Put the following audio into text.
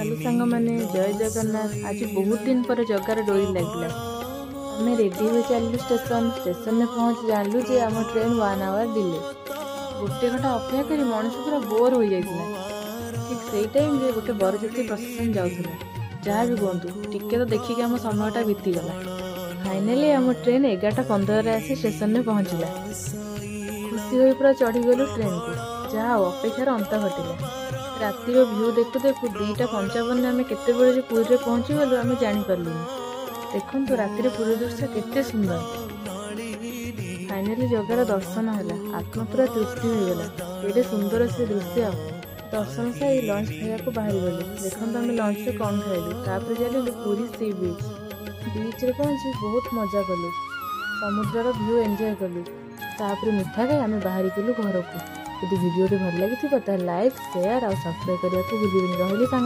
Hello ସାଙ୍ଗମାନେ, ଜୟ ଜଗନ୍ନାଥ। ଆଜି ବହୁତ ଦିନ ପରେ ଜଗାର ଡୋରି ଲାଗିଲା। ଆମେ ରେଡ଼ି ହୋଇ ଚାଲିଲୁ ଷ୍ଟେସନ। ଷ୍ଟେସନରେ ପହଞ୍ଚି ଜାଣିଲୁ ଯେ ଆମ ଟ୍ରେନ୍ 1 ଆୱାର ଡିଲେ। ଗୋଟେ ଘଣ୍ଟା ଅପେକ୍ଷା କରି ମଣିଷ ପୁରା ବୋର୍ ହୋଇଯାଇଥିଲା। ଠିକ୍ ସେଇ ଟାଇମ୍ରେ ଗୋଟେ ବରଯାତ୍ରୀ ପ୍ରସେସନ୍ ଯାଉଥିଲା। ଯାହା ବି କୁହନ୍ତୁ, ଟିକେ ତ ଦେଖିକି ଆମ ସମୟଟା ବିତିଗଲା। ଫାଇନାଲି ଆମ ଟ୍ରେନ୍ 11:15ରେ ଆସି ଷ୍ଟେସନରେ ପହଞ୍ଚିଲା। ଖୁସି ହୋଇ ପୁରା ଚଢ଼ିଗଲୁ ଟ୍ରେନ୍କୁ। ଯାହା ହଉ, ଅପେକ୍ଷାର ଅନ୍ତ ଘଟିଲା। ରାତିର ଭ୍ୟୁ ଦେଖୁ ଦେଖୁ 2:55ରେ ଆମେ କେତେବେଳେ ଯେ ପୁରୀରେ ପହଞ୍ଚିଗଲୁ, ଆମେ ଜାଣିପାରିଲୁନି। ଦେଖନ୍ତୁ, ରାତିରେ ପୁରୀ ଦୃଶ୍ୟ କେତେ ସୁନ୍ଦର। ଫାଇନାଲି ଜଗାର ଦର୍ଶନ ହେଲା, ଆତ୍ମା ପୁରା ତୃପ୍ତି ହୋଇଗଲା। କେଡ଼େ ସୁନ୍ଦର ସେ ଦୃଶ୍ୟ! ଦର୍ଶନ ସାରି ଲଞ୍ଚ ଖାଇବାକୁ ବାହାରିଗଲୁ। ଦେଖନ୍ତୁ ଆମେ ଲଞ୍ଚରେ କ'ଣ ଖାଇଲୁ। ତାପରେ ଚାଲିଲୁ ପୁରୀ ସି ବିଚ୍। ବିଚ୍ରେ ପହଞ୍ଚି ବହୁତ ମଜା କଲୁ, ସମୁଦ୍ରର ଭ୍ୟୁ ଏନ୍ଜୟ କଲୁ। ତାପରେ ମିଠା ଖାଇ ଆମେ ବାହାରିଗଲୁ ଘରକୁ। ଯଦି ଭିଡ଼ିଓଟି ଭଲ ଲାଗିଥିବ, ତାହେଲେ ଲାଇକ୍, ସେୟାର ଆଉ ସବସ୍କ୍ରାଇବ୍ କରିବାକୁ ଭୁଲିବେନି। ରହିଲି ସାଙ୍ଗ।